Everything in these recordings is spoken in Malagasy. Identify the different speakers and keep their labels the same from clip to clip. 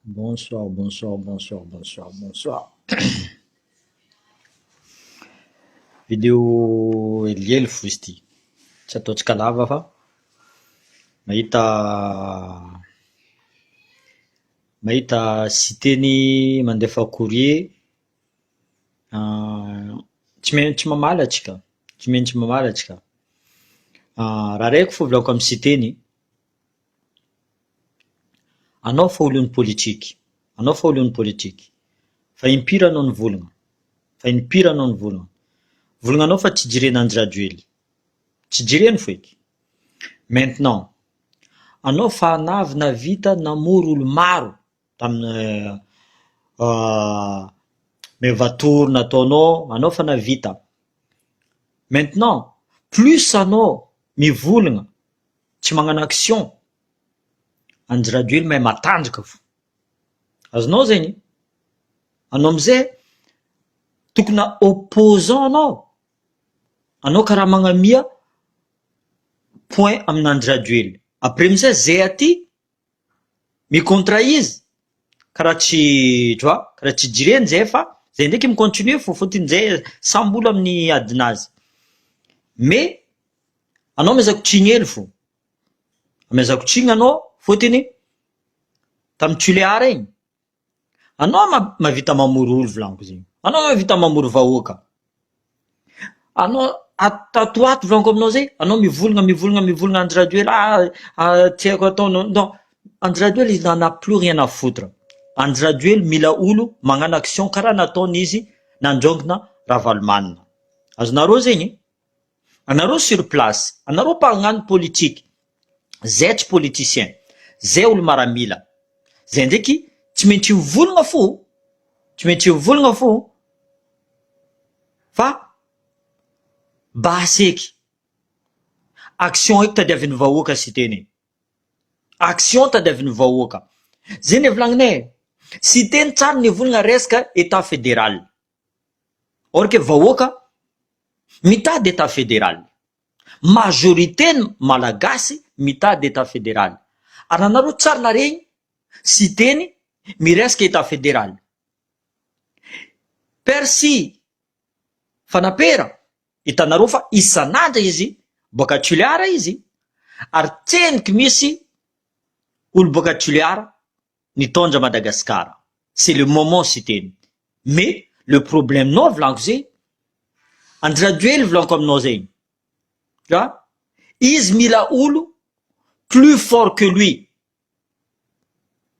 Speaker 1: Bonsoir, bonsoir, bonsoir, bonsoir, bonsoir. Vidéo helihely fo izy ity, tsy ataontsika lava fa mahita mahita Siteny mandefa courrier tsy maintsy mamaly antsika, tsy maintsy mamaly antsika. Raha raiky fo volako amy Siteny, anao fa olon'ny politiky, anao fa olon'ny politiky, fa impiry anao nivolagna, fa impiry anao nivolagna, volagnanao fa tsy jerena Andry Rajoely, tsy jereny foeky, maintenant anao fa navy navita namory olo maro tamin'ny mevatour nataonao, anao fa navita, maintenant plus anao mivolagna tsy magnano action, Andry Rajoely mahay matanjaka fo, azonao zegny, anao amizay tokony opposant anao, anao karaha magnamia point amin'Andry Rajoely, après amizay zay aty mi-contre izy karaha tsy tu vois karaha tsy jireny zay fa zay ndraiky mi-continuer fo fôtony zay samby olo amin'ny adinazy mais anao amezako tsiny hely fo, amezako tsiny anao fôtony tamy Tuléar igny Anao ma- mahavita mamory olo volaniko zegny, anao mahavita mamory vahoaka, anao ato tato ho ato volaniko aminao zay, anao mivolagna mivolagna mivolagna Andry Rajoelina ah tsy haiko atao non non, Andry Rajoelina il n'en a plus rien à foutre, Andry Rajoelina mila olo magnano action karaha nataony izy nandrongona Ravalomanana, azonareo zegny? Anareo sur place, anareo mpagnano politique, zay tsy politicien, zay olo maramila, zay ndraiky tsy maintsy mivolagna fo, tsy maintsy mivolagna fo fa basy eky, action eky tadiavin'ny vahoaka Siteny e, action tadiavin'ny vahoaka, zay ny volagninay e, Siteny tsary nivolagna resaka etat federal, or que vahoaka mitady etat federal, majorité ny malagasy mitady etat federal, ary anareo tsary naregny Siteny miresaka etat federal, Percy Fanapera hitanareo fa isan'andro izy boaka Tuléar izy ary tseniky misy olo boaka Tuléar nitondra Madagascar c'est le moment Siteny mais le problème nao volaniko zay Andry Rajoely volaniko aminao zay a izy mila olo plus fort que lui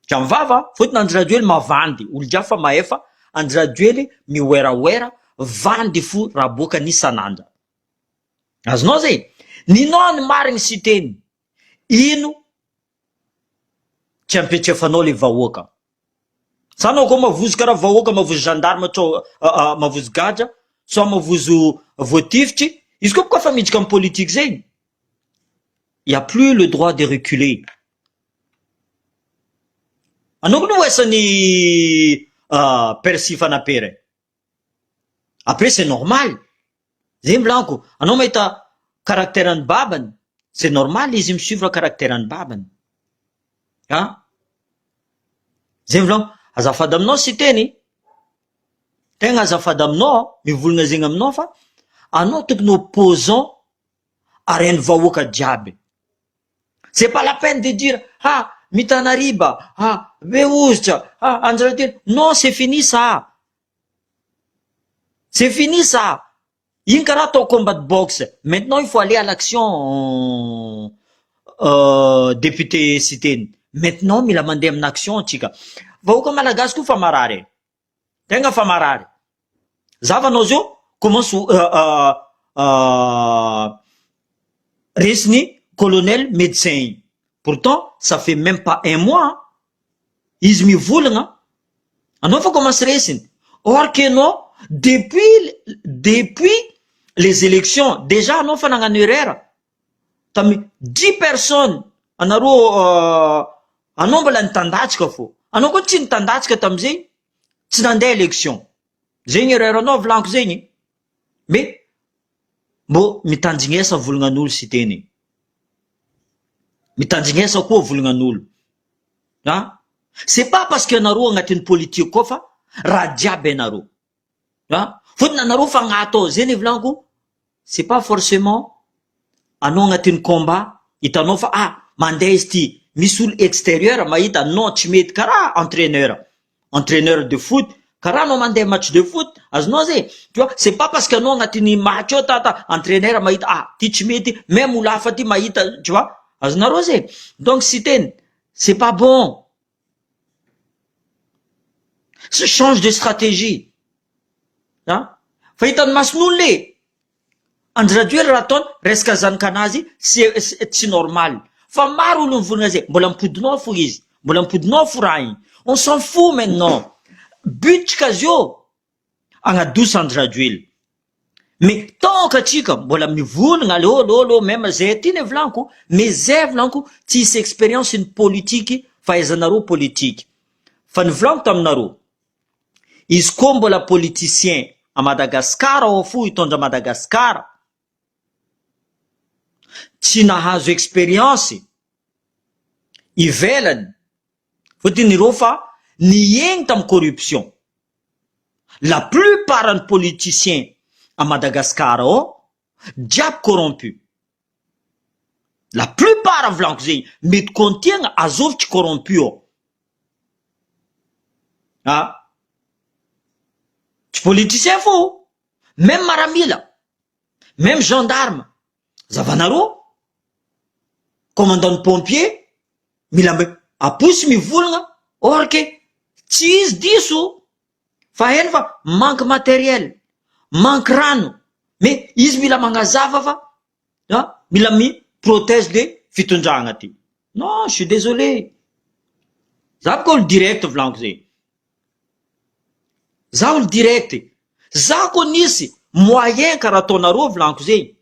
Speaker 1: ka mivava fôtony Andry Rajoely mavandy olo jiaby fa mahefa Andry Rajoely miwerawera vandy fo raha boakany isan'andra azonao zay ninao ny marigny Siteny ino Tsy ampiatrefanao le vahoaka. Sa anao koa mavozo karaha vahoaka mavozo gendarme tsao mavozo gadra soit mavozo voatifitry, izy koa boka fa miditra am politique zegny, il ya plus le droit de reculer. Anao koa noesan'ny Percy Fanapera e. Après c'est normal, zay volaniko, anao mahita caractère an'i babany, c'est normal izy mi-suivre caractère an'i babany, an! Zay volaniko, azafady aminao Siteny, tegna azafady aminao mivolagna zegny aminao fa anao tokony opposant ary hain'ny vahoaka jiaby. C'est pas la peine de dire ah Mitanariba, ah Behozotra, ah Anjaradia, non c'est fini ça, c'est fini ça, iny karaha atao combat de boxe, maintenant il faut aller à l'action député Siteny, maintenant mila mandeha amina action tsika, vahoaka malagasy koa fa marary e, tegna fa marary, zavanao zao commence resiny colonel médecin iny, pourtant ça fait même pas un mois izy mivolagna anao fa commence resiny, or que anao depuis depuis les élections déjà anao fa nagnano erreur tamy dix personnes anareo anao mbola nitandatsika fô, anao koa tsy nitandatsika tamizay tsy nandeha élection, zegny erreur anao volaniko zegny, mais mbô mitanjignesa volagnan'olo Siteny, mitanjignesa koa volagnan'olo, an! C'est pas parce que anareo agnatin'ny politique koa fa raha jiaby anareo. A! Fotony anareo fa agnaty ao zay ny volaniko, c'est pas forcément anao agnatin'ny combat hitanao fa ah mandeha izy ty, misy olo extérieur mahita non tsy mety karaha entraineur, entraineur de foot karaha anao mandeha match de foot azonao zay, tu vois c'est pas parce que anao agnatin'ny match ao tata entraineur mahita ah ty tsy mety même olo hafa ty mahita tu vois azonareo zay, donc Siteny c'est pas bon. Change de stratégie a fa hitan'ny mason'olona e Andry Rajoely raha ataony resaka zanakanazy sy tsy normal fa maro olo mivolagna zay mbola mipodinao fo izy mbola mipodinao fo raha igny on s'en fout maintenant but-tsika zio agnadosa Andry Rajoely mais tant que atsika mbola mivolagna aleo aleo aleo même zay aty ny volaniko mais zay volaniko tsisy expérience ny politiky fahaizanareo politiky fa ny volaniko taminareo izy koa mbola politicien a Madagasikara ao fo hitondra Madagasikara tsy nahazo expérience ivelany fotony ireo fa niegny tamy corruption la plupart ny politicien a Madagasikara ao jiaby corrompu la plupart volaniko zegny mety kontiagna azovy tsy corrompu ao a tsy politicien fo même maramila même gendarme zavanareo commandant ny pompier mila mba aposy mivolagna or que tsy izy diso fa hainy fa manque matériel manque rano mais izy mila magnazava fa a mila mi protège le fitondragna ty non je suis désolé za boka olo direct volaniko zay za olo direct za koa nisy moyen karaha ataonareo volaniko zay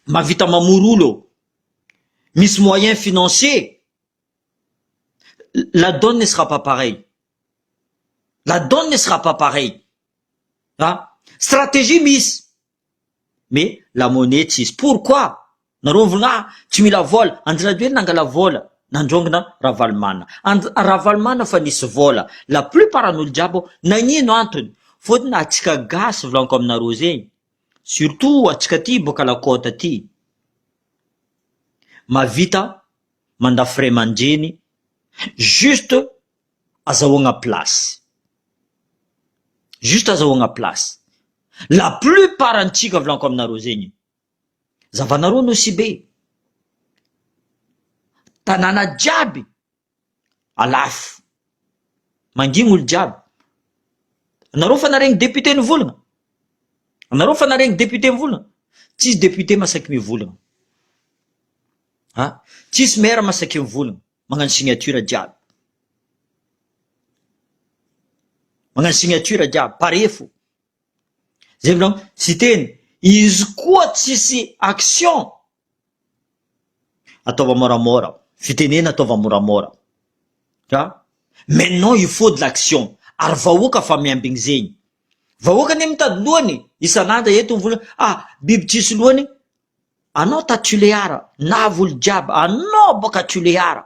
Speaker 1: mahavita mamory olo eo misy moyen financier la donne ne sera pas pareil la donne ne sera pas pareil ah stratégie misy mais la monnaie tsisy pourquoi nareo mivolagna ah tsy mila vola Andry Rajoely nangala vola nandrongona Ravalomanana And Ravalomanana fa nisy vola la plupart an'olo jiaby ao nagnino antony fôtony atsika gasy volaniko aminareo zegny surtout atsika ty boaka lakôta ty mavita mandafo ray aman-dreny juste azahoagna place juste azahoagna place la plupart antsika volaniko aminareo zegny zavanareo nosy be tanàna jiaby alafo manginy olo jiaby anareo fa naregny député nivolagna anareo fa naregny député mivolagna tsisy député masaky mivolagna a tsisy maire masaky mivolagna magnano signature jiaby magnano signature jiaby parefo zay volagno sy teny izy koa tsisy action ataova moramora fitenena ataova moramora a maintenant il faut de l'action ary vahoaka fa miambigny zegny vahoaka anie mitady lohany isan'andro eto mivolagna ah biby tsisy lohany anao ta Tuleara navy olo jiaby anao boka Tuleara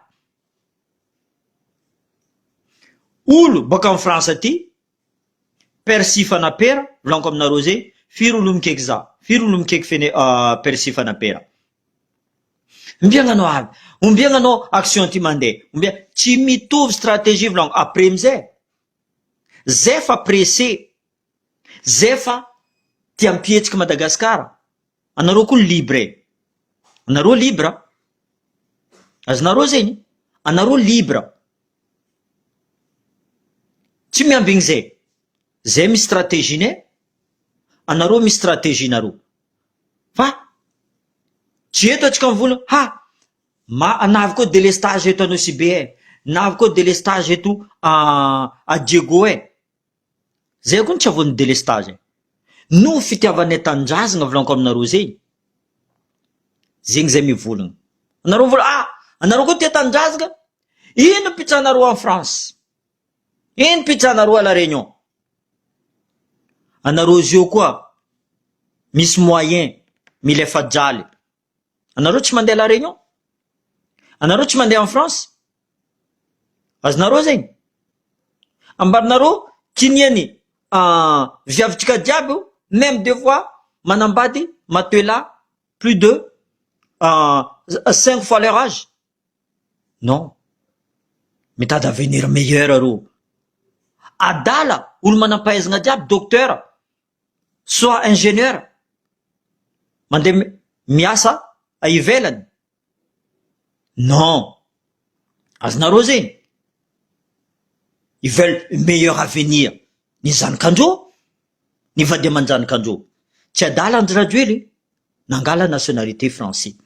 Speaker 1: olo boka amy France aty persil fanapera volaniko aminareo zay firy olo mikaiky za firy olo mikaiky fene persil fanapera ombiagna anao avy ombiagna anao action ty mandeha ombia tsy mitovy stratégie volaniko après amizay zay fa pressé zay fa tia ampihetsiky Madagasikara anareo koa libre anareo libre azonareo zegny anareo libre tsy miambigny zay zay misy stratégie nay anareo misy stratégie nareo fa tsy eto atsika mivolagna ha ma navy koa délestage eto Nosy Be e navy koa délestage eto a Diego e zay koa ny tsy avoan'ny délestage no fitiavanay tanindrazana volaniko aminareo zegny zegny zay mivolagna anareo mivolagna ah anareo koa tia tanindrazana ino pitsanareo en France ino pitsanareo à la Réunion anareo zio koa misy moyen milefa jaly anareo tsy mandeha la Réunion anareo tsy mandeha en France. Azonareo zegny? Ambarinareo kiniany viavitsika jiaby io même des fois manambady matelas plus de cinq fois leur âge. Non. Mitady avenir meilleur reo. Adala olo manam-pahaizana jiaby docteur soit ingénieur mandeha miasa ivelany. Non. Azonareo zegny? Ils veulent meilleur avenir. Ny zanakandreo, ny vady aman-janakandreo. Tsy adala Andry Rajoely nangala nationalité français.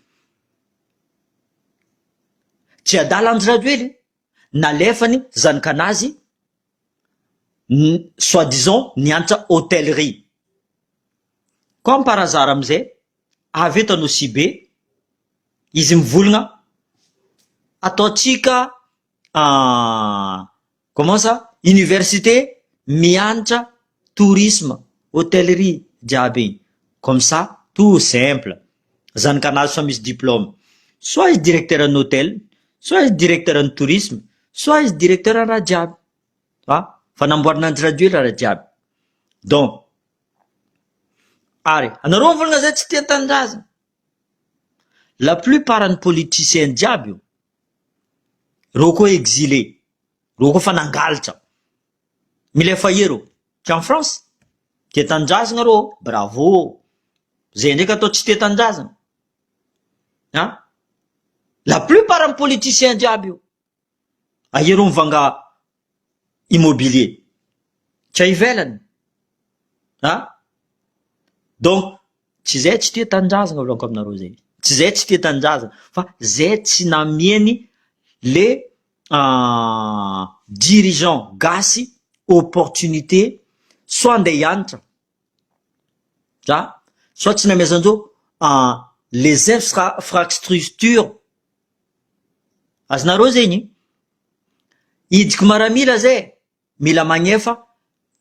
Speaker 1: Tsy adala Andry Rajoely nalefany zanakanazy soi disant nianatra hôtellerie. Comme par hasard amizay avy eto Nosy Be izy mivolagna ataotsika comment ça université mianatra tourisme hôtellerie jiaby igny comme ça tout simple zanakanazy fa misy diplôme soit izy directeur ny hôtel soit izy directeur ny tourisme soit izy directeur raha jiaby a fa namboarina Andry Rajoely raha jiaby. Donc ary anareo mivolagna zay tsy tia tanindrazana, la plupart ny politicien jiaby io reo koa exilé, reo koa fa nangalatra milefa ia reo tsy en France tia tanindrazana reo, bravo zay ndraiky atao tsy tia tanindrazana a la plupart ny politicien jiaby io aia reo mivanga immobilier tsy ivelany a. Donc tsy zay tsy tia tanindrazana volaniko aminareo zay, tsy zay tsy tia tanindrazana fa zay tsy namieny le dirigeant gasy opportunité soit andeha hianatra a soit tsy namezandreo les infrastructures azonareo zegny idiky maramila zay mila magnefa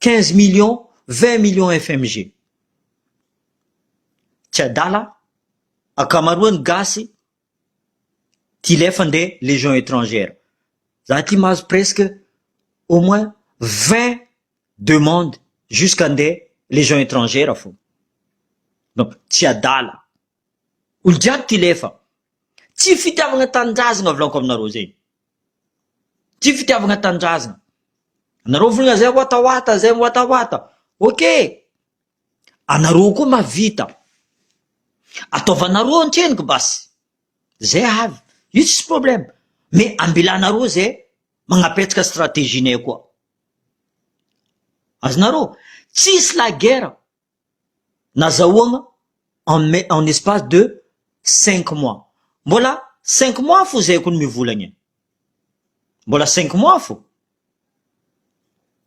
Speaker 1: 15 millions, 20 millions F M G. Tsy adala akamaroany gasy ty lefa andeha légion étrangère. Za ty mahazo presque au moins 20 demande jusqu'andeha légion étrangère fo. Donc tsy adala olo jiaby ty lefa tsy fitiavagna tanindrazana volaniko aminareo zegny, tsy fitiavagna tanindrazana anareo volagna zay oataoata zay oataoata. Ok, anareo koa mavita ataovanareo antreniky basy zay avy io tsisy problème, mais ambilanareo zay magnapetraka stratégie-nay koa azonareo. Tsisy la guerre nazahoagna en espace de 5 mois, mbola 5 mois fo zay kony mivolagna, mbola 5 mois fo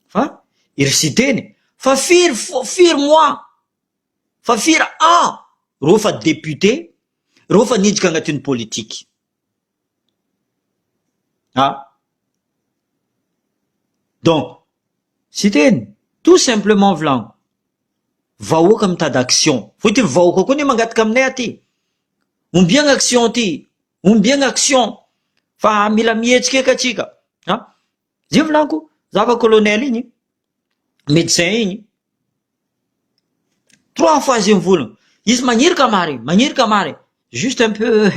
Speaker 1: fa iry fa firy firy mois fa firy an reo fa député reo fa niditra agnatin'ny politiky ah. Donc sy teny tout simplement volaniko vahoaka mitady action fotony vahoaka koa ny mangataka aminay aty ombiagna action ty, ombiagna action fa mila mihetsika eka atsika a zay volaniko. Zava colonel igny médecin igny trois fois zay mivolagna izy magnirika marigny magnirika marigny juste un peu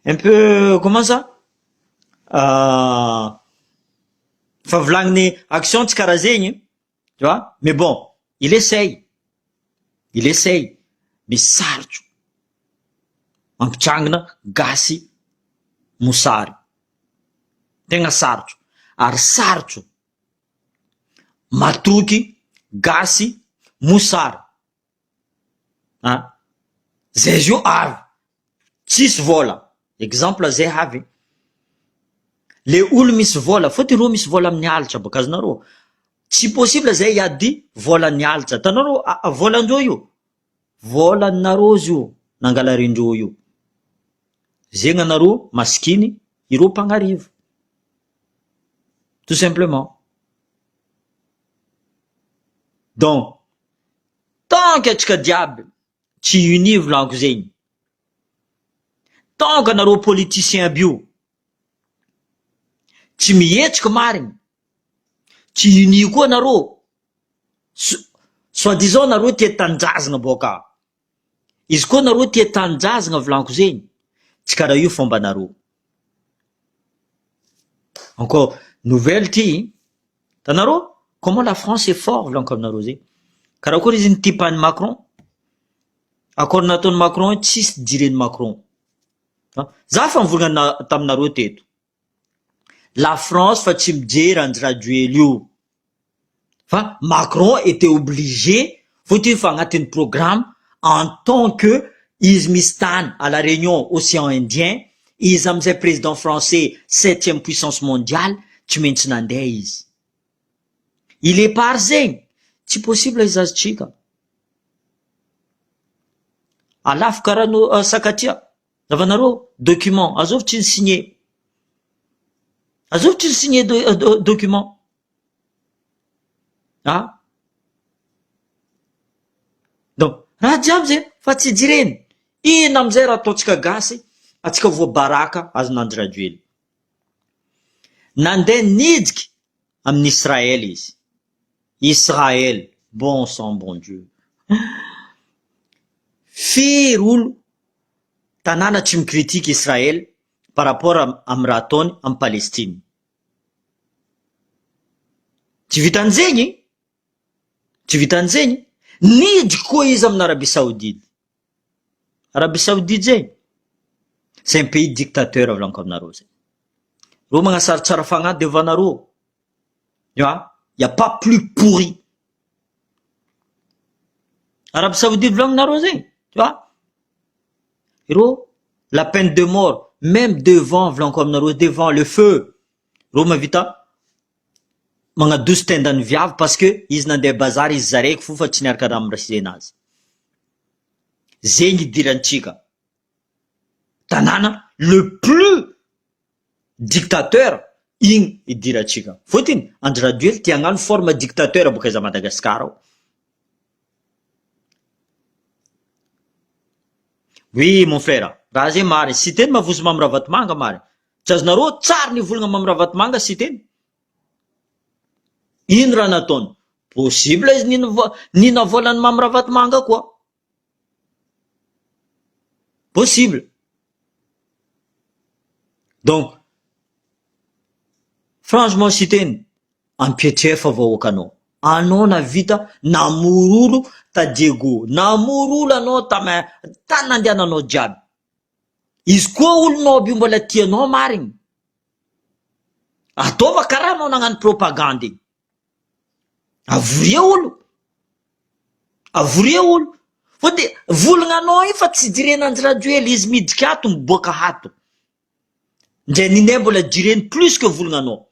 Speaker 1: un peu comment ça fa volagniny action tsy karaha zegny, tu vois. Mais bon, il essaye, il essaye, mais sarotro mampitrangana gasy mosary tegna sarotro ary sarotro matoky gasy mosary a zay izy io avy tsisy vola. Exemple zay avy le olo misy vola fôtony reo misy vola amin'ny alitra baka azonareo tsy possible zay hiady vola ny alitra hitanareo volandreo io volanareo izy io nangalarindreo io zegny anareo masikiny ireo mpagnarivo tout simplement. Donc tant que atsika jiaby tsy uni volaniko zegny, tant que anareo politicien aby io. Tsy mihetsiky marigny. Tsy uni koa nareo. Soit disant nareo tia tanindrazagna boka. Izy koa nareo tia tanindrazagna volaniko zegny, tsy karaha io fombanareo. Encore nouvelle ty, hitanareo comment la France est fort volaniko aminareo zegny. Karakory izy nitipa an'i Macron, accord nataon'i Macron io tsisy jiren'i Macron. Za fa nivolagna taminareo teto. La France fa tsy mijery Andry Rajoely io fa Macron était obligé fotony fa agnatin'ny programme en tant que izy misy tany à la Réunion océan Indien izy amizay président français septième puissance mondiale tsy maintsy nandeha izy il est par zegny tsy possible izy azontsika alafo karaha no sakatia Zavanareo document azovy tsy ni-signé azovy tsy ni-signé document ah donc raha jiaby zay fa tsy jereny ino amizay raha ataontsika gasy atsika voabaraka azon'Andry Rajoelina nandeha nidiky amin'ny Israël izy Israël bon sang bon Dieu firy olo tanàna tsy mi-critique Israël par rapport amy raha ataony amy Palestine tsy vitan'izegny tsy vitan'izegny nidriky koa izy amin'ny Arabie Saoudite Arabie Saoudite zay c'est un pays dictateur volaniko aminareo zay reo magnasarotsara fagnahy devant nareo a y a pas plus pourri Arabie Saoudite volagninareo zegny tu vois reo la peine de mort même devant volaniko aminareo devant le feu reo mahavita magnadosy tendany viavy parce que izy nandeha bazary izy zaraiky fo fa tsy niaraka raha amirasenazy zegny idirantsika tanàna le plus dictateur igny idirantsika fôtony Andry Rajoely tia hagnano forme dictateur boka aiza Madagasikara ao oui mon frère raha zay mariny Siteny mavozo Mamy Ravatomanga mariny tsy azonareo tsary nivolagna Mamy Ravatomanga Siteny ino raha nataony possible izy nino nino volan'ny Mamy Ravatomanga koa possible donc franchement Siteny ampietrefa vahoakanao anao navita namory olo ta Diego namory olo anao tama tany nandehananao jiaby izy koa olonao aby io mbola tianao marigny ataova karaha anao nagnano propagande igny avoria olo avoria olo fa de volagnanao io fa tsy jirena Andry Rajoely izy midriky ato miboaka ato ndre ninay mbola jireny plus que volagnanao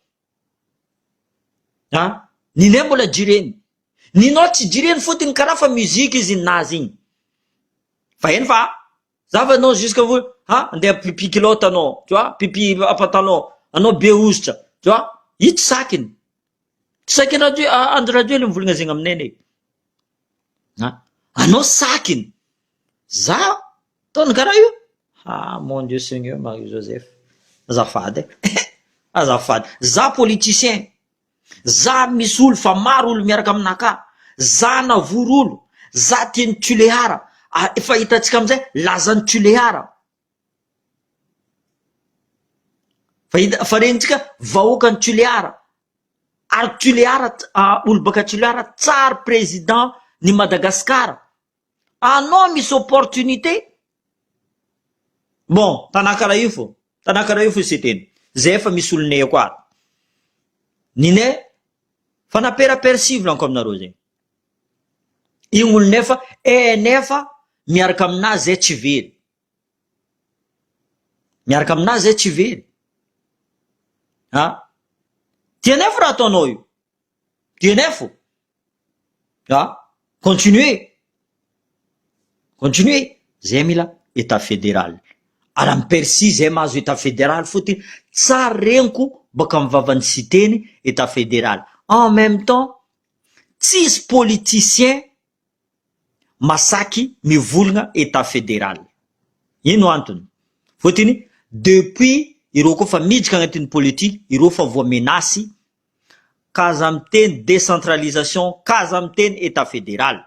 Speaker 1: a ninay mbola jireny ninao tsy jireny fotony karaha fa musique izy ninazy igny fa eny fa za fa anao jusque vo ha andeha pipi culotte anao tu vois pipi pantalon anao be hozitra tu vois io tsy sakiny tsy sakiny radio Andry Rajoely mivolagna zegny aminay anie a anao sakiny za ataony karaha io ah mon Dieu Seigneur Marie Joseph azafady e azafady za politicien za misy olo fa maro olo miaraka aminaka za navory olo za tiany Tuléar efa hitantsika amizay lazany Tuléar fa hita fa renitsika vahoakany Tuléar ary Tuléar olo baka Tuléar tsary président ny Madagasikara anao misy opportunité bon tanà karaha io fô tanà karaha io fo Siteny zay efa misy olonay koa ato ninay fa naperapersy volaniko aminareo zegny igny olo nefa eh nefa miaraka aminazy zay tsy very miaraka aminazy zay tsy very a tianay fo raha ataonao io tianay fo a continuer continuer zay mila état fédéral ary amy persi zay mahazo état fédéral fotony tsary reniko baka amy vavany Siteny état fédéral en même temps tsisy politicien masaky mivolagna état fédéral ino antony fotony depuis. ireo koa fa miditra agnatin'ny politique ireo fa voa menace k'aza miteny décentralisation k'aza miteny état fédéral.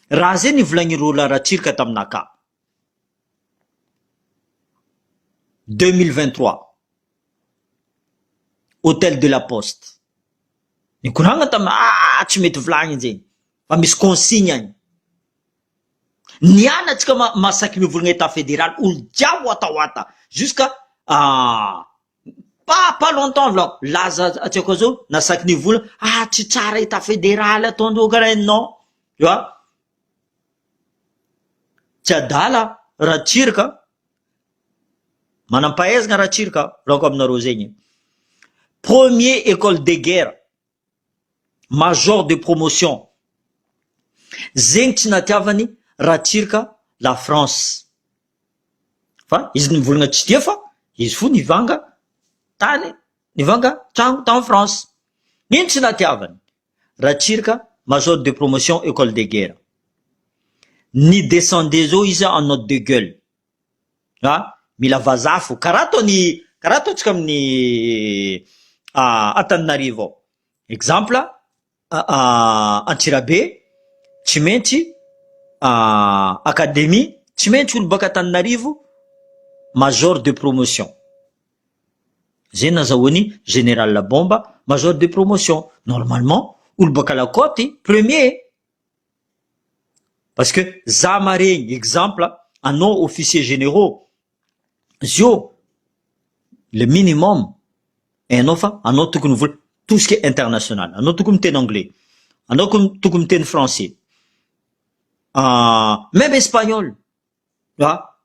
Speaker 1: Raha zay nivolagn'i Roland Ratsiraka taminaka 2023 Hôtel de la Poste nikoragna tamina ah tsy mety volagniny zegny fa misy consigne agny. Niala antsika masaky mivolagna état fédéral olo jiaby watawata jusqu'à pas pas longtemps volako laza atsika zao nasaky nivola ah tsy tsara état fédéral ataondreo karaha iny non tu vois tsy adala Ratsiraka manam-pahaizana Ratsiraka volako aminareo zegny premier école de guerre major de promotion zegny tsy natiavany Ratsiraka la France fa izy nivolagna tsy tia fa izy fo nivanga tany nivanga tragno tany France ino tsy natiavany Ratsiraka major de promotion école de guerre ny descende zao izy en note de gueule ah mila vazaha fo karaha ataony karaha ataontsika amin'ny Antananarivo ao exemple Antsirabe tsy maintsy académie tsy maintsy olo baka Antananarivo major de promotion zay nazahoany général Bomba major de promotion normalement olo baka la côte premier parce que za maregny exemple anao officier généraux zio le minimum hainao fa anao tokony vola tout ce qui est international anao tokony miteny anglais anao tokony miteny français même espagnol a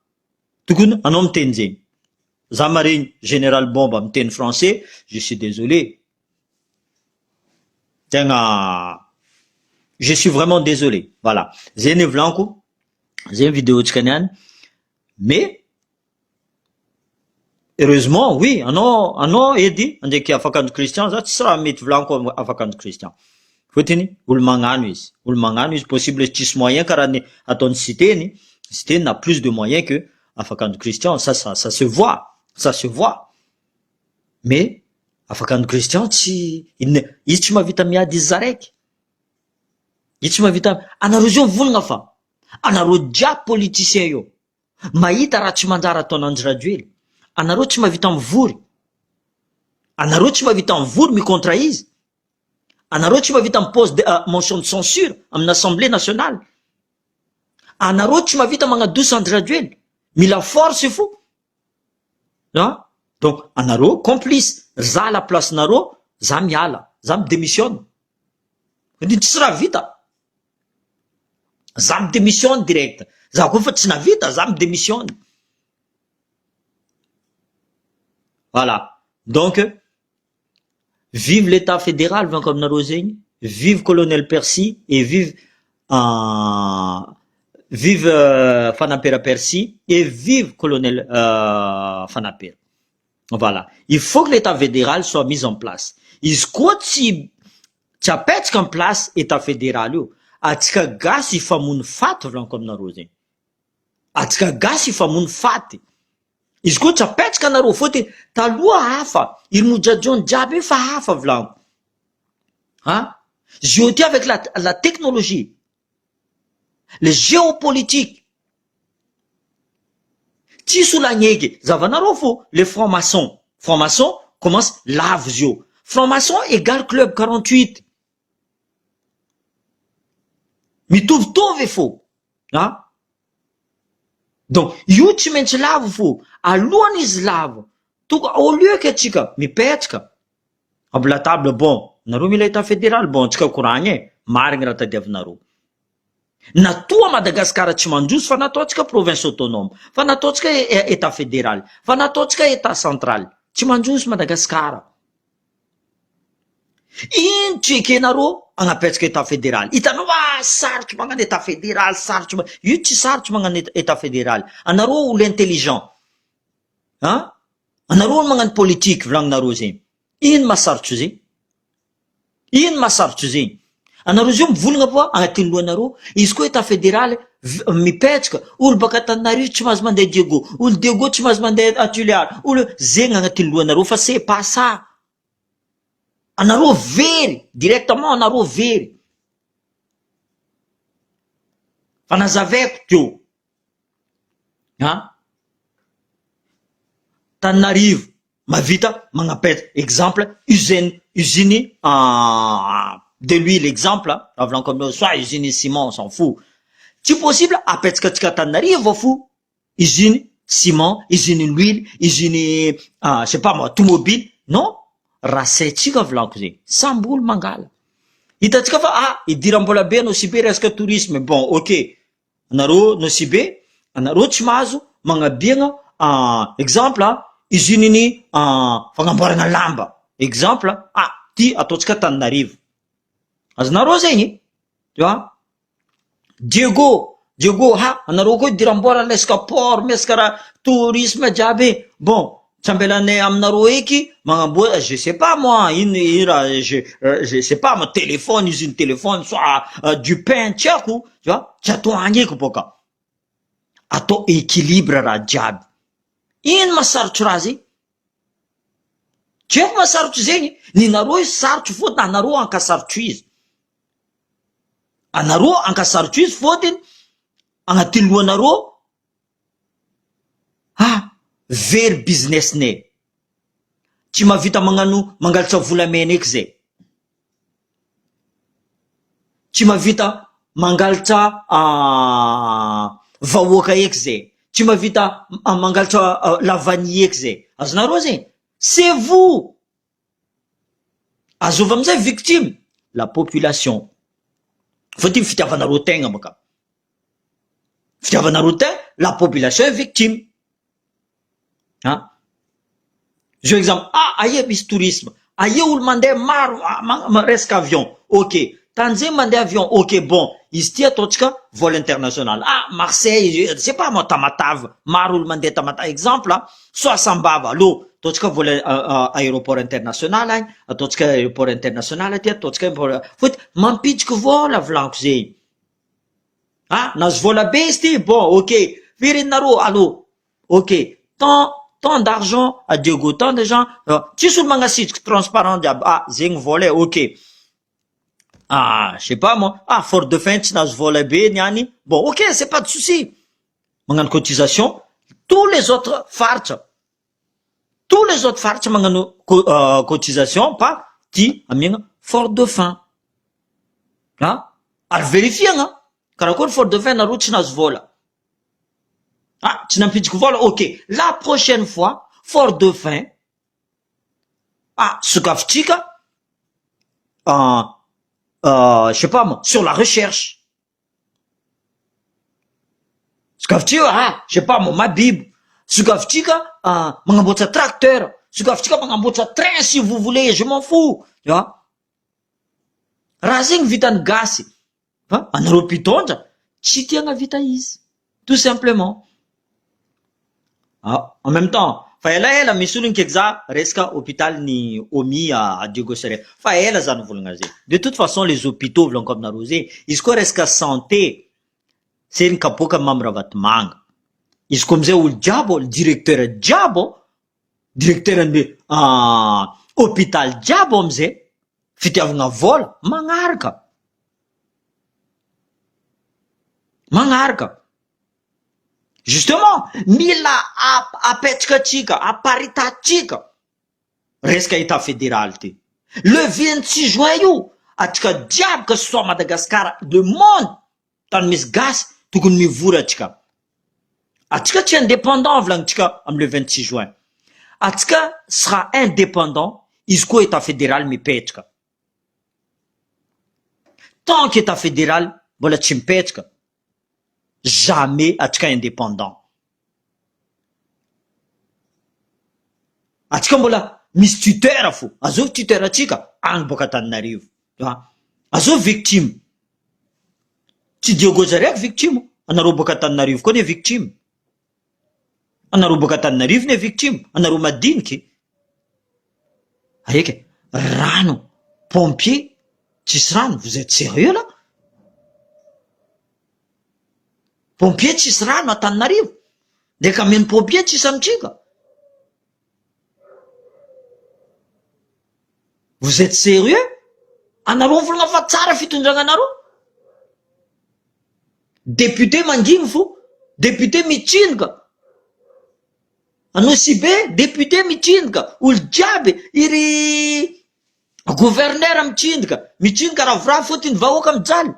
Speaker 1: tokony anao miteny zegny za maregny général Bomba miteny français je suis désolé tegna je suis vraiment désolé voilà zay ny volaniko zay ny vidéo-tsika niany mais heureusement oui anao anao edy andraiky afakandro Christian za tsisy raha mety volaniko afakandro Christian fôtony olo magnano izy olo magnano izy possible tsisy moyen karaha ny ataony Siteny Siteny n'a plus de moyen que afakandro Christian ça ça ça se voit ça se voit mais afakandro Christian tsy inona izy tsy mahavita miady izy zaraiky izy tsy mahavita anareo zio mivolagna fa anareo jiaby politicien io mahita raha tsy manjary ataon'Andry Rajoely anareo tsy mahavita mivory anareo tsy mahavita mivory micontra izy anareo tsy mahavita mipose de motion de censure amin'ny assemblée nationale anareo tsy mahavita magnadosa Andry Rajoely mila force fo a donc anareo complice za la place nareo za miala za midémissionne iny tsisy raha vita za midémissionne direct za koa fa tsy navita za midémissionne voilà donc vive l'état fédéral vanko aminareo zegny vive colonel Percy et vive vive Fanampera Percy et vive colonel Fanampera voilà il faut que l'état fédéral soit mis en place izy koa tsy tsy apetsaka en place état fédéral io atsika gasy ifamono faty volaniko aminareo zegny atsika gasy ifamono faty izy koa tsy apetsaka anareo fôtony taloha hafa iry mojajon jiaby io fa hafa volaniko ah zio ty avec la la technologie le géopolitique tsisy olo agneky zavanareo fo le franc maçon franc maçon commence lavo izy io franc maçon égal club 48 mitovitovy fo ah donc io tsy maintsy lavo fo alohany izy lavo toko au lieu que atsika mipetraka amby la table bon nareo mila état fédéral bon atsika koragny e marigny raha tadiavinareo natoa Madagasikara tsy mandroso fa nataontsika province autonome fa nataontsika état fédéral fa nataontsika état central tsy mandroso Madagasikara ino tsy ekenareo agnapetraka état fédéral hitanao ah sarotry magnano état fédéral sarotry ma io tsy sarotry magnano état fédéral anareo olo intelligent ah anareo olo magnano politique volagninareo zegny ino mahasarotry zegny ino mahasarotry zegny anareo zio mivolagna po agnatin'ny lohanareo izy koa état fédéral. Mipetraka, olo baka Antananarivo tsy mahazo mandeha Diego, olo Diego tsy mahazo mandeha à Tuléar, olo, zegny agnatin'ny lohanareo fa c'est pas ça, anareo very, directement anareo very, fa nazavaiko teo, an, Tananarivo Mahavita magnapetra exemple usine usine de l'huile exemple raha volaniko aminao soit usine ciment on s'en fout tsy possible apetsaka antsika Antananarivo fo usine ciment usine l'huile usine je sais pas moi tomobile non raha saintsika volaniko zegny samby olo mangala hitantsika fa ah idiram-bola be anao sibe resaka tourisme bon ok Anareo Nosy Be, anareo tsy mahazo magnabiagna exemple usine ny fagnamboarana lamba exemple ah ty ataontsika Antananarivo, azonareo zegny tu vois, Diego, Diego ha anareo koa idiram-bola resaka port resaka raha tourisme jiaby e, bon tsy ambelanay aminareo eky magnamboatra je sais pas moi ino ino raha je je sais pas moi téléphone usine téléphone soit du pain tsy haiko. Tu vois? Tsy atao agny eky bôka. Atao équilibre raha jiaby. Ino mahasarotro raha zegny? Tsy haiko mahasarotro zegny, ninareo izy sarotro fôtony anareo ankasarotro izy. Anareo ankasarotro izy fôtony agnatin'ny lohanareo ah very business-nay. Tsy mahavita magnano mangalatra volamena eky zay. Tsy mahavita mangalatra vahoaka eky zay, tsy mahavita mangalatra la vanille eky zay, azonareo zegny? C'est vous! Azovy amizay victime? La population, fa ty fitiavanareo tegna baka, fitiavanareo tegna, la population est victime. An! Zao exemple, ah aia misy tourisme, aia olo mandeha maro resaka avion, ok, tany zay mandeha avion, ok bon, izy ity ataontsika vol international, ah Marseille, je sais pas moi Tamatave, maro olo mandeha Tamatave, exemple an, soit Sambava, allo ataontsika vol aeroport international agny, ataontsika aeroport international aty, ataontsika fôtony mampitriky vôla volaniko zegny, ah nahazo vôla be izy ty, bon ok, firy nareo allo. Ok tant tant d'argent à Diego tant de gens tsisy olo magnasitriky transparent jiaby ah zegny vôla e ok ah je sais pas moi ah fort dauphin tsy nahazo vôla be niany bon ok c'est pas de souci magnano cotisation tous les autres faritra tous les autres faritra magnano cotisation pa ty amiagna fort dauphin ah ary verifiagna karakory fort dauphin nareo tsy nahazo vôla Ah tsy nampidiko vola ok la prochaine fois fort dauphin ah sokafotsika je sais pas moi sur la recherche sokafotsika ah je sais pas moi mabibo sokafotsika magnamboatra tracteur sokafotsika magnamboatra train si vous voulez je m'en fous tu vois raha zegny vitan'ny gasy Fa anareo mpitondra tsy tia hagnavita izy tout simplement. Ah en même temps fa elaela misy olo nikeky za resaka hôpital ny OMI à Diego Suarez fa ela za nivolagna zay de toute façon les hôpitaux volaniko aminareo zay izy koa resaka santé zay ny kapoaka Mamy Ravatomanga izy koa amizay olo jiaby ao directeur jiaby ao directeur ny hôpital jiaby ao amizay fitiavagna vôla magnaraka magnaraka justement mila apetraka atsika aparitatsika resaka etat federaly ty le 26 juin io atsika jiaby que ce soit Madagascar le monde tany misy gasy tokony mivory atsika atsika tsy indépendant volagnitsika amy le 26 juin atsika sera indépendant izy koa etat federaly mipetraka tant que etat federaly mbola tsy mipetraka jamais atsika indépendant atsika mbola misy tuteur fo azovy tuteur atsika agny boaka Antananarivo a azovy victime tsy Diego zaraiky victime anareo boaka Antananarivo koa ne victime anareo boaka Antananarivo ne victime anareo madiniky araiky rano pompier tsisy rano vous êtes sérieux là? Pompier tsisy rano Antananarivo, ndraiky ameno pompier tsisy amintsika. Vous êtes sérieux? Anareo mivolagna fa tsara fitondragna anareo? Député mangigny fo, député mitsindroka, Anosibe député mitsindroka, olo jiaby iry gouverneur mitsindroka, mitsindroka ravoravo fôtony vahoaka mijaly,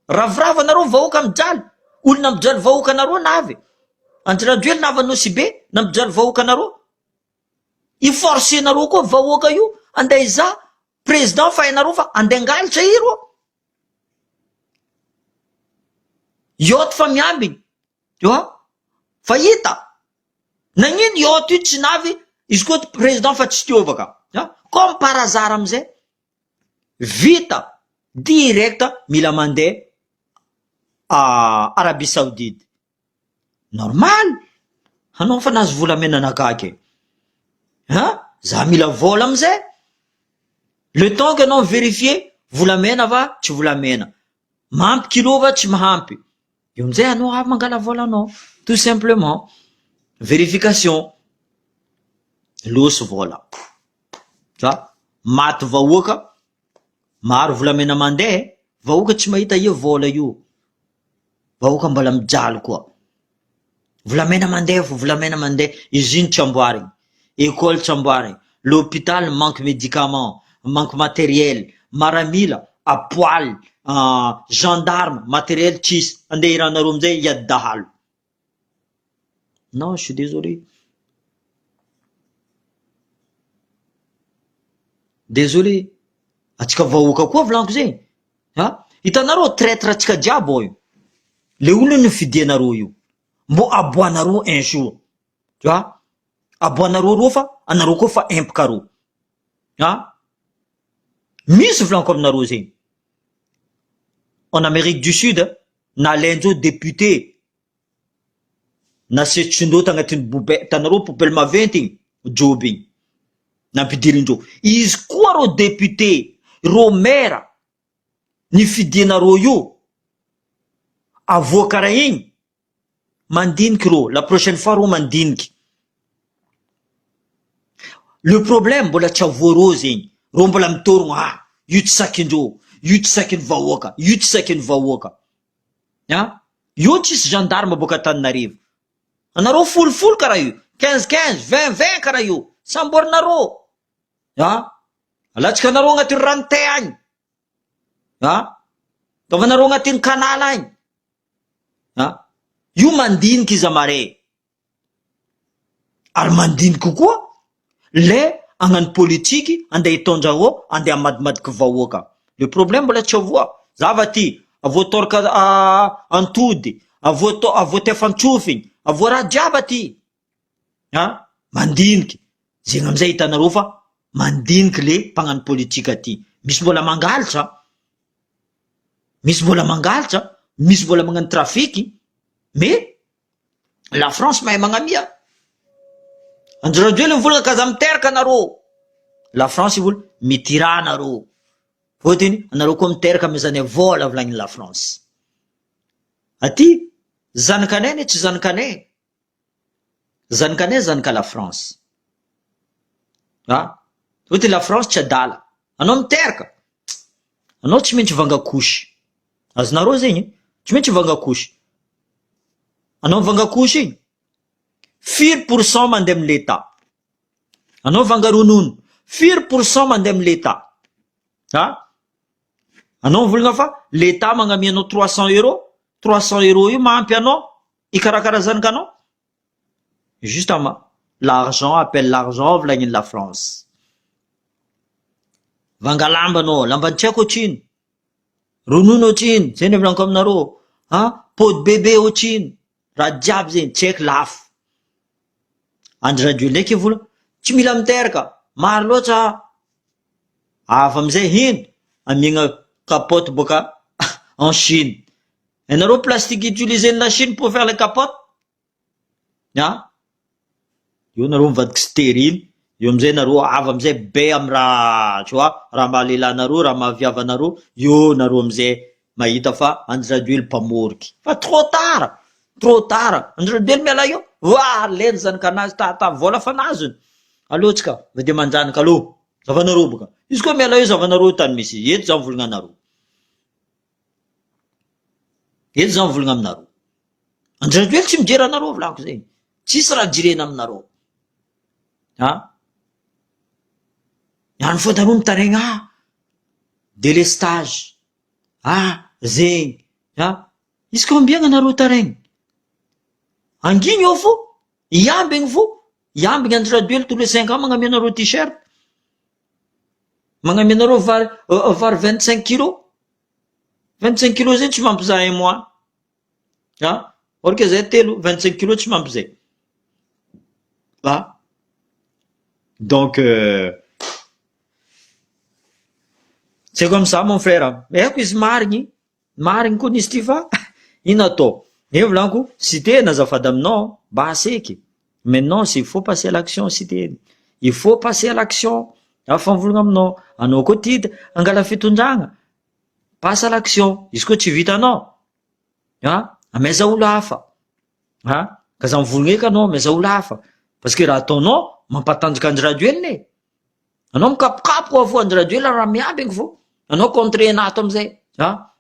Speaker 1: ravoravo anareo vahoaka mijaly, olo nampijaly vahoaka anareo navy, Andry Rajoelina avy Anosibe nampijaly vahoaka anareo. I forcer nareo koa vahoaka io andeha hizaha président fa hainareo fa andeha hangalatra i rô. Yacht fa miambigny tu vois fa hita nagnino yacht io tsy navy izy koa président fa tsy tiovaka a comme par hasard amizay vita direct mila mandeha Arabie Saoudite. Normal! Anao fa nahazo volamena anakahy ke! An! Za mila vola amizay! Le temps que anao mi-verifier volamena va tsy volamena, mahampy kilo va tsy mahampy, eo amizay anao avy mangala volanao, tout simplement, verification, losy vola, fa maty vahoaka Maro volamena mandeha e, vahoaka tsy mahita io vola io, vahoaka mbola mijaly koa, volamena mandeha fo volamena mandeha, usine tsy amboariny, ecole tsy amboariny, l'hopital manque medicament, manque materiel, maramila à poil, gendarme materiel tsisy, andeha hiranareo amizay hiady dahalo, non je suis désolé. Désolé, atsika vahoaka koa volaniko zegny a, hitanareo traitre atsika jiaby ao io, le olona nofidianareo io, mbô aboanareo un jour, tu vois, aboanareo reo fa anareo koa fa empaka reo, a, misy volaniko aminareo zegny, en Amerique du Sud nalaindreo député Nasetrindreo tagnatin'ny poubelle, hitanareo poubelle maventy igny, joby igny, nampidirindreo, izy koa rô député, rô maire nifidianareo io, avoa karaha igny, mandiniky rô, la prochaine fois rô mandiniky, le problème mbola tsy avoa rô zegny, rô mbola mitôrogno ah io tsy sakindreo, io tsy sakin'ny vahoaka, io tsy sakin'ny vahoaka. An! Io tsisy gendarme boaka Antananarivo. Anareo folofolo karaha io, quinze quinze, vingt vingt karaha io, samborinareo. An! Alatsika anareo agnatin'ny rano tay agny. An! Ataovanareo agnatin'ny canal agny. An! Io mandiniky izy amare. Ary mandiniky koa le hagnano politiky andeha hitondra ao andeha hamadimadiky vahoaka. Le problème mbola tsy avoa. Zava ty, avoa toraka antody, avoa to- avoa tefan-tsofigny, avoa raha jiaby aty. An! Mandiniky, zegny amizay hitanareo fa mandiniky le mpagnano politika aty. Misy mbola mangalatra, misy mbola mangalatra, misy mbola magnano trafiky, mais La France mahay magnamia. Andry Rajoelina mivolagna ka aza miteraka anareo. La France mivolagna mitira anareo. Fôtony anareo koa miteraka amezanay vôla volagnin'i la France. Aty zanakanay anie tsy zanakanay. Zanakanay zanaka la France. A! Fôtony la France tsy adala. Anao miteraka, anao tsy maintsy vanga couche. Azonareo zegny e, tsy maintsy vanga couche. Anao mivanga couche igny, firy pour cent mandeha amy l'etat? Anao mivanga ronono, firy pour cent mandeha amy l'etat? A! Anao mivolagna fa l'etat magnamia anao trois cent euros, trois cent euros io mahampy anao hikarakara zanakanao? Justement, l'argent appelle l'argent volagniny la France. Vanga lamba anao, lamban'ny tsy haiko ohatrino, ronono ohatrino, zay ny volaniko aminareo, an, peau de bébé ohatrino, raha jiaby zegny tsy haiko lafo. Andry Rajoelina ndraiky vola tsy mila miteraka, maro loatra avy amizay hino amiagna capote boaka en Chine. Hainareo plastique utilisé ny la Chine pour faire les capotes? A! Eo nareo mivadiky stérile, eo amizay nareo avy amizay be amy raha tu vois, raha maha lehilahy anareo, raha maha viavy anareo, eo nareo amizay. mahita fa Andry Rajoely mpamoriky fa trop tard, trop tard, Andry Rajoely miala eo, voa leny zanakanazy tata vola fa nazony, aleo tsika fa de manjanaka aloha, zavanareo boka, izy koa miala eo zavanareo tany misy izy, eto za mivolagna anareo, eto za mivolagna aminareo, Andry Rajoely tsy mijery anareo volako zegny, tsisy raha jerena aminareo, a, any fôtony mitaraigna ah. Délestage ah zegny ah izy combien anareo taraigny? Angigny eo fo, hiambigny fo, hiambigny Andry Rajoely tous les cinq ans magnamia anareo t-shirt, magnamia anareo vary vary 25 kilos, 25 kilos zegny tsy mampizaha un mois ah or que zay telo 25 kilos tsy mampy zay ah donc C'est comme ça mon frère, haiko izy marigny, marigny koa izy ty fa ino atao, eo volaniko Siteny azafady aminao mba aseky, maintenant il faut passer à l'action Siteny, il faut passer à l'action, afa mivolagna aminao, anao koa ty angala fitondragna, passe à l'action, izy koa tsy vitanao ah amaiza olo hafa ah ka za mivolagna eky anao amaiza olo hafa parce que raha ataonao mampatanjaka Andry Rajoelina e. Anao mikapokapoka fo Andry Rajoelina raha miambigny fo anao contre nato amizay a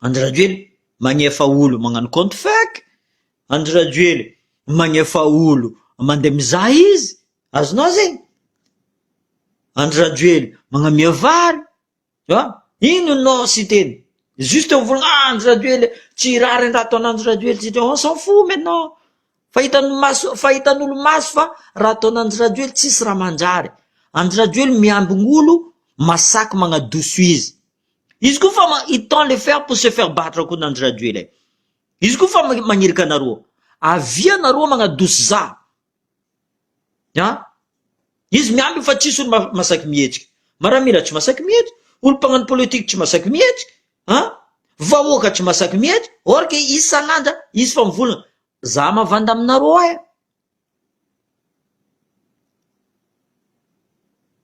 Speaker 1: Andry Rajoely magnefa olo magnano compte fake Andry Rajoely magnefa olo mandeha mizaha izy azonao zegny Andry Rajoely magnamia vary A! Ino no Siteny? Juste mivolagna ah Andry Rajoely tsy rariny raha ataon'i Andry Rajoely tsy on s'en fout maintenant fa hitan'ny maso fa hitan'olo maso fa raha ataon'i Andry Rajoely tsisy raha manjary Andry Rajoely miambigny olo masaky magnadoso izy izy koa fa il tend le fer pour se faire battre koa Andry Rajoely e izy koa fa magniraka anareo avia nareo magnadoso za A! Izy miambina fa tsisy olo masaky mihetsika. Maramila tsy masaky mihetsika, olo mpagnano politique tsy masaky mihetsika, a! Vahoaka tsy masaky mihetsika, or que isan'andra izy fa mivolagna, za mavanda aminareo e!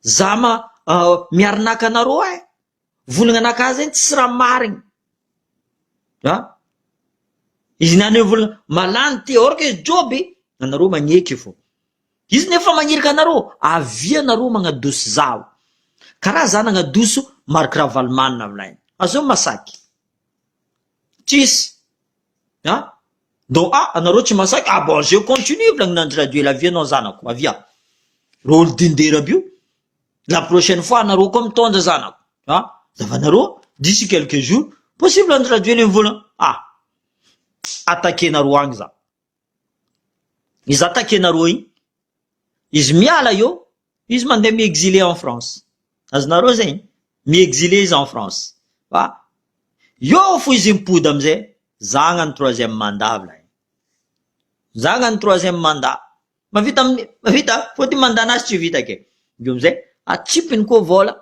Speaker 1: Za ma miarnaka anareo e! Volagna anakahy zegny tsisy raha marigny a! Izy niany mivolagna malany ty or que joby anareo magneky fô, izy nefa magniraka anareo avia nareo magnadoso zaho, karaha za nagnadoso Marc Ravalomanana volagniny, azao masaky tsisy a! Donc ah anareo tsy masaky ah bon je continue volagniny Andry Rajoelina avia anao zanako avia, reo olo dindera aby io. La prochaine fois anareo koa mitondra zanako a zavanareo d'ici quelques jours possible Andry Rajoelina mivolagna ah attaquer-nareo agny za izy attaquer-nareo igny izy miala eo izy mandeha mi-exiler en France azonareo zegny mi-exiler izy en France fa eo fo izy mipody amizay za hagnano troisième mandat volagny za hagnano troisième mandat Mavita mavita fôtony mandat anazy tsy vita ke, eo amizay atsipiny koa vôla,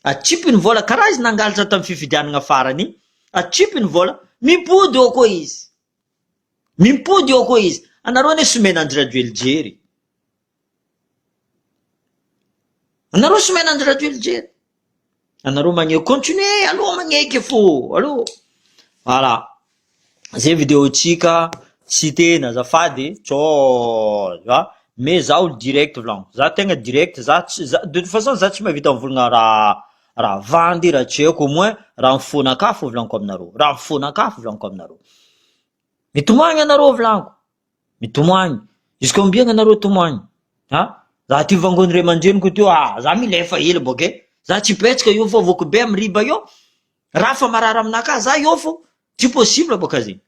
Speaker 1: atsipiny vôla karaha izy nangalatra tamy fifidianana farany iny, atsipiny vôla, mipody eo koa izy, mipody eo koa izy, anareo anie somena Andry Rajoely jery, anareo somena Andry Rajoely jery. Anareo magne continuer aloha magneky fo aloha voilà zay vidéo tsika tsy tena azafady tsô a mais za olo direct volagno za tegna direct za tsy za de toute façon za tsy mahavita mivolagna raha raha vandy raha tsy haiko au moins raha ny fonakahy fo volagniko aminareo raha ny fonakahy fo volagniko aminareo mitomagny anareo volagniko Mitomany. Jusqu'à ombiagna nareo tomany? A! Za ty vangony ray aman-dreniko teo ah! Za milefa hely bôka e! Za tsy hipetraka eo fô voky be amy riba eo, raha fa marary aminakahy za eo fô, tsy possible bôka zegny,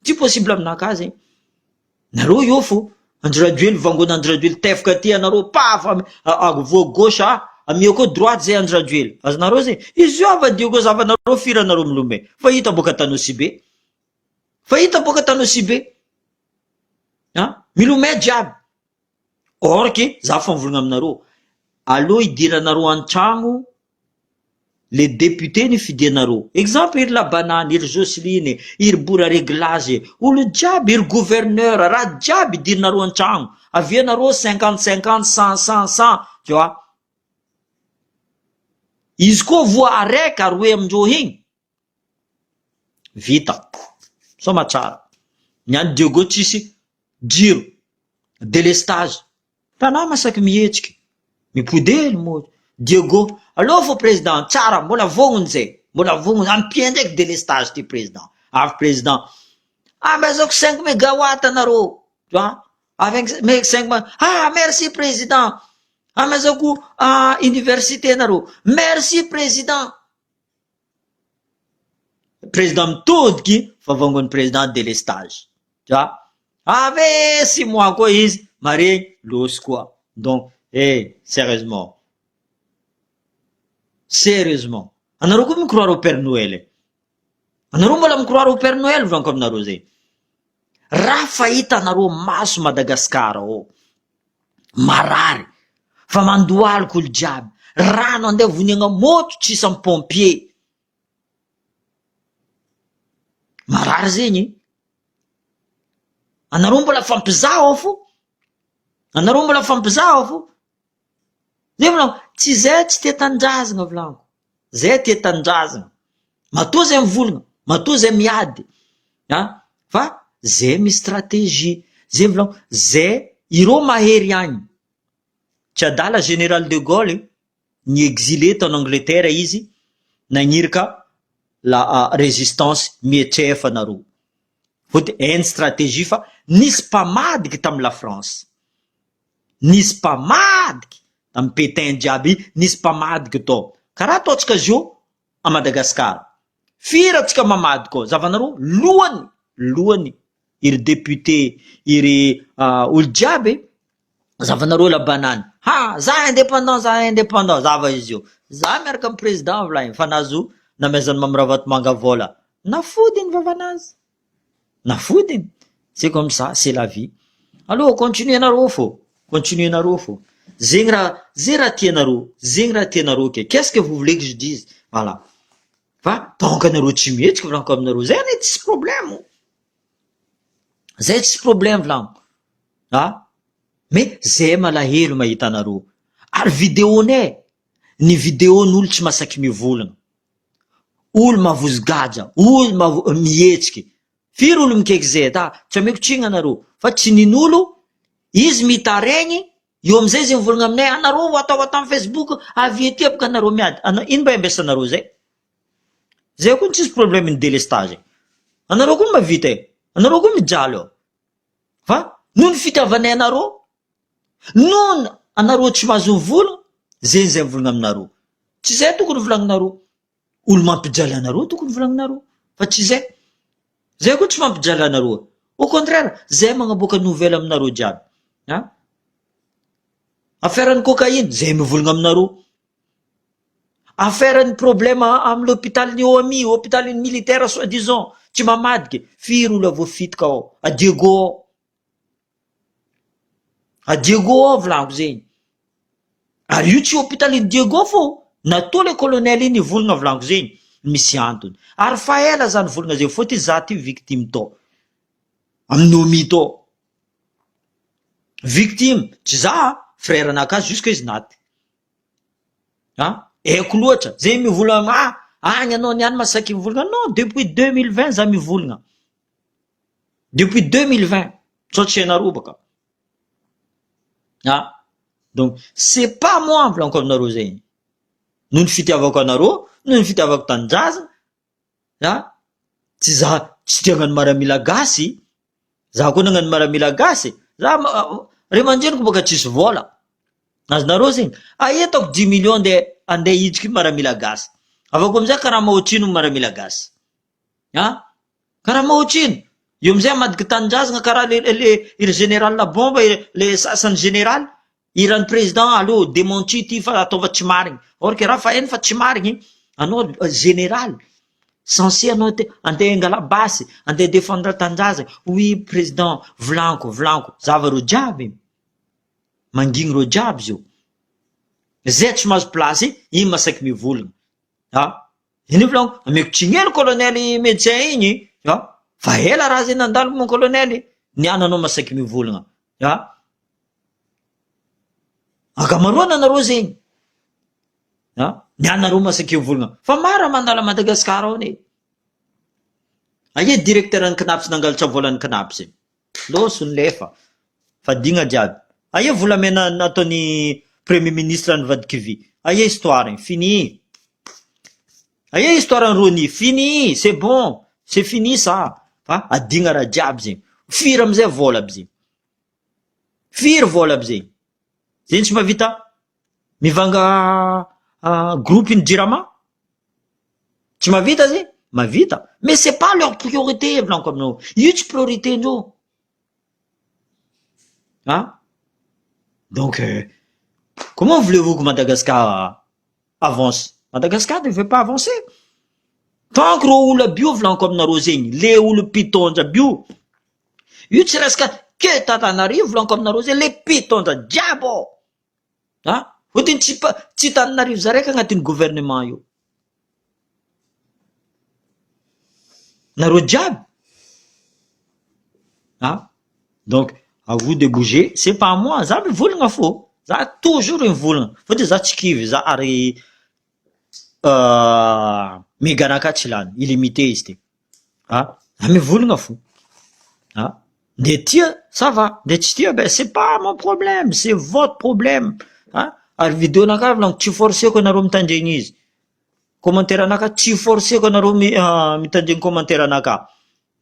Speaker 1: tsy possible aminakahy zegny, nareo eo fô, Andry Rajoely vangony Andry Rajoely tefaka aty anareo paf voa gauche ah! Amia koa droite zay Andry Rajoely, azonareo zegny? Izy io avadio koa zavanareo firy anareo milomay fa hita bôka Antanosibe. Fa hita boka Antanosibe a! Milomay jiaby, or que za fa mivolagna aminareo, aleo hidiranareo an-tragno le député nifidianareo, exemple iry Labanany, iry Jocelyne, iry Bora Reglage, olo jiaby, iry gouverneur, raha jiaby idirinareo an-tragno, avia nareo cinquante cinquante, cent cent cent, tu vois, izy koa voa araiky aroe amindreo igny. Vita. Soamatsara. Ny any Diego tsisy jiro. Délestage. Tanà masaky mihetsiky. Mipody hely moa Diego. Aleo fô président tsara mbola vognony zay. Mbola vognony ampia ndraiky délestage ty président. Avy président. Amezako cinq mégawatt anareo. Tu vois? Avec cinq ah merci président. Amezako université nareo. Merci président. Président mitodiky fa vangon'ny président délestage. Tu vois? Ave 6 mois koa izy maregny losy koa. Donc, eh, sérieusement. Sérieusement. Anareo koa microire au Père Noël. e. Anareo mbola microire au Père Noël volaniko aminareo zay. Raha fahita anareo maso Madagasikara ao. Marary. Fa mandoaliko olo jiaby. Rano andeha voniagna moto tsisy amy pompier. Marary zegny. Anareo mbola fampizaha ao fo. Anareo mbola fampizaha ao fo. Zay volaniko, tsy zay tsy tia tanindrazana volaniko. Zay tia tanindrazana. Matoa zay mivolagna, matoa zay miady. Ah, fa zay misy stratégie. Zay volaniko, zay ireo mahery agny. Tsy adala général de Gaulle ny exilé tao Angleterre izy nagnirika la résistance mietrefa anareo. Fôtony hainy stratégie fa nisy mpamadiky tamy la France. Nisy mpamadiky tamy Pétain jiaby nisy mpamadiky tao. Karaha ataontsika zio a Madagasikara. Firy atsika mamadiky ao zavanareo lohany lohany iry député iry olo jiaby zavanareo la banane ha za indépendant za indépendant zava izy io za miaraka amy président volagny fa nazo namezany Mamy Ravatomanga vola nafodiny vavanazy nafodiny c'est comme ça, c'est la vie. Allo continue anareo fô continue anareo fô zegny raha zay raha tianareo zegny raha tianareo ke qu'est-ce que vous voulez que je dise? Voilà, fa tant que anareo tsy mihetsiky volaniko aminareo zay anie tsisy problème zay, tsisy problème volaniko. Ah mais zay malahelo mahita anareo ary videonay ny videon'olo tsy masaky mivolagna, olo mavozo gadra, olo mavo mihetsiky firy olo mikaiky zay ta tsy ameko tsigna anareo fa tsy nin'olo izy mitaregny eo amizay zay mivolagna aminay anareo atao atao amy Facebook avy aty bôka anareo miady ana ino mba iambesanareo zay. Zay koa tsisy problème ny délestage, anareo koa mavita e, anareo koa mijaly ao fa noho ny fitiavanay anareo noho anareo tsy mahazo mivola zegny zay mivolagna aminareo tsy zay tokony volagninareo olo mampijaly anareo tokony volagninareo fa tsy zay. Zay koa tsy mampijaly anareo, au contraire zay magnaboaka nouvelle aminareo jiaby a affaire ny cocaïne zay mivolagna aminareo, affaire ny problème amy l'hôpital ny OMI, hôpital militaire soi disant tsy mamadiky firy olo voafitika ao a Diego ao a Diego ao volaniko zegny ary io tsy hôpital ny Diego fô natao le colonel iny nivolagna volaniko zegny misy antony ary fa ela zany volagna zay fô ty za ty victime tao amin'ny OMI tao victime tsy za frère anakahy jusque izy naty a haiko loatra zay mivolagna ah agny anao niany masaky mivolagna non depuis 2020 za mivolagna depuis 2020 sao tsy hainareo baka ah. Donc c'est pas moi volaniko aminareo zegny noho ny fitiavako anareo noho ny fitiavako tanindrazana a tsy za tsy tia hagnano maramila gasy za koa nagnano maramila gasy za ray aman-dreniko bôka tsisy vola azonareo zegny aetako 10 millions nde andeha hidriky maramila gasy avako amizay karaha mahotrino maramila gasy a karaha mahotrino eo amizay amadiky tanindrazana karaha le le iry général bomba le sasany général irany président allo démenti ty fa ataova tsy marigny or que raha fa hainy fa tsy marigny anao général censé anao te andeha angala basy andeha défendre tanindrazana oui président volaniko volaniko zava reo jiaby mangigny reo jiaby zio zay tsy mahazo place iny masaky mivolagna a iny volaniko ameko tsignely colonel médecin igny a fa ela raha zay nandalo mon colonel niany anao masaky mivolagna a ankamaroana anareo zegny a nianareo masaky mivolagna fa maro mandalo a Madagasikara ao ane. Aia directeur ny CNaPS nangalatra volan'ny CNaPS? Loso ny lefa. Fadigna jiaby. Aia volamena nataon'ny premier ministre nivadiky vy? Aia histoire igny? Fini. Aia histoire ny Rony? Fini, c'est bon, c'est fini ça. Fa adigna raha jiaby zegny. Firy amizay vola aby zegny? Firy vola aby zegny? Zegny tsy mahavita mivanga groupe ny Jirama? Tsy mahavita zegny? Mahavita. Mais c'est pas leur priorité volaniko aminao. Io tsy priorité ndreo. Ah? Donc, comment voulez-vous que Madagascar avance? Madagascar ne veut pas avancer. Tant que reo olo aby io volaniko aminareo zegny, le olo mpitondra aby io, io tsy resaka que Tananarivo volaniko aminareo zegny, le mpitondra jiaby ao. Ah? Fotony tsy tsy Tananarivo zaraiky agnatin'ny gouvernement io. Nareo jiaby. Ah? Donc, à vous de bouger, c'est pas moi, za mivolagna fô. Za toujours mivolagna. Fotony za tsy kivy, za ary méga tsy lany, illimité izy ty. Ah, za mivolagna fo. Ah, nde tia, ça va, nde tsy tia, ben c'est pas mon problème, c'est votre problème. Ah, ary vidéo nakahy volaniko tsy forceko anareo mitandregny izy. Commentaire anakahy tsy forceko anareo mitandregny commentaire anakahy.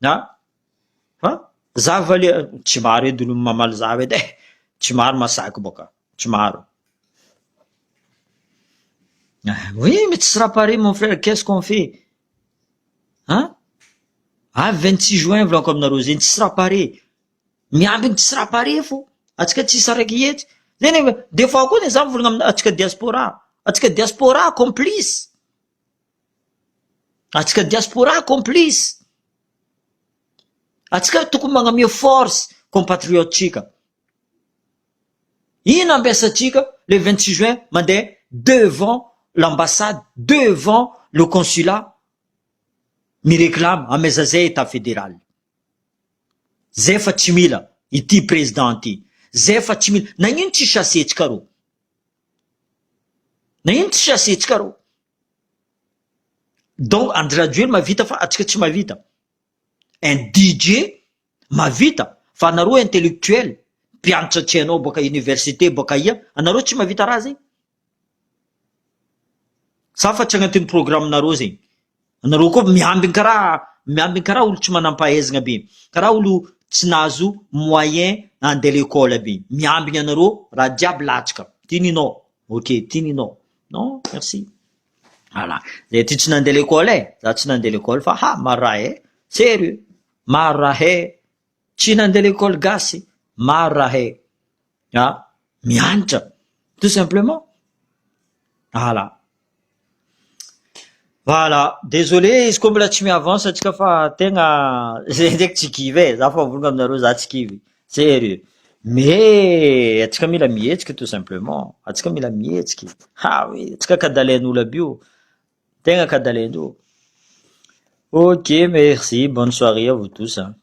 Speaker 1: Ah, fa za valy tsy maro edy olo mamaly za edy e, tsy maro masaky boka, tsy maro. Oui, mais tu seras pareil mon frère, qu'est-ce qu'on fait? Hein? Ah, 26 juin volaniko aminareo zegny tsy sera pareil. Miambiny tsy sera pareil fo. Atsika tsisy araiky hetsy. Zeny des fois koa za mivolagna amina atsika diaspora. Atsika diaspora complice. Atsika diaspora complice. Atsika tokony magnamia force compatriote-tsika. Ino ampiasatsika le 26 juin mandeha devant l'ambassade, devant le consulat miréclame ameza zay état fédéral. Zay fa tsy mila ity président ty. Zay fa tsy mila. Nagnino tsy chassé-tsika rô? Nagnino tsy chassé-tsika rô? Donc Andry Rajoely mahavita fa atsika tsy mahavita. Un DJ mahavita fa anareo intellectuel mpianatra tsy hainao boaka université boaka ia anareo tsy mahavita raha zegny. Sa fa tsy agnatin'ny programme-nareo zegny. Anareo koa miambiny karaha miambiny karaha olo tsy manam-pahaizana be, karaha olo tsy nahazo moyen andeha l'école aby. Miambiny anareo raha jiaby latsaka. Ty ninao, ok, ty ninao. Non, merci. Voilà. Zay ty tsy nandeha l'école e, za tsy nandeha l'école fa ha maro raha e, sérieux, maro raha e, tsy nandeha l'école gasy, maro raha e. Ah, mianatra, tout simplement. Voilà. Voilà, désolé izy koa mbola tsy miavance atsika fa tegna zay ndraiky tsy kivy e, za fa mivolagna aminareo za tsy kivy, sérieux. Mais atsika mila mihetsiky tout simplement, atsika mila mihetsiky. Ha oui, atsika kadalain'olo aby io, tegna kadalain'olo. Ok, merci, bonne soirée à vous tous. Hein.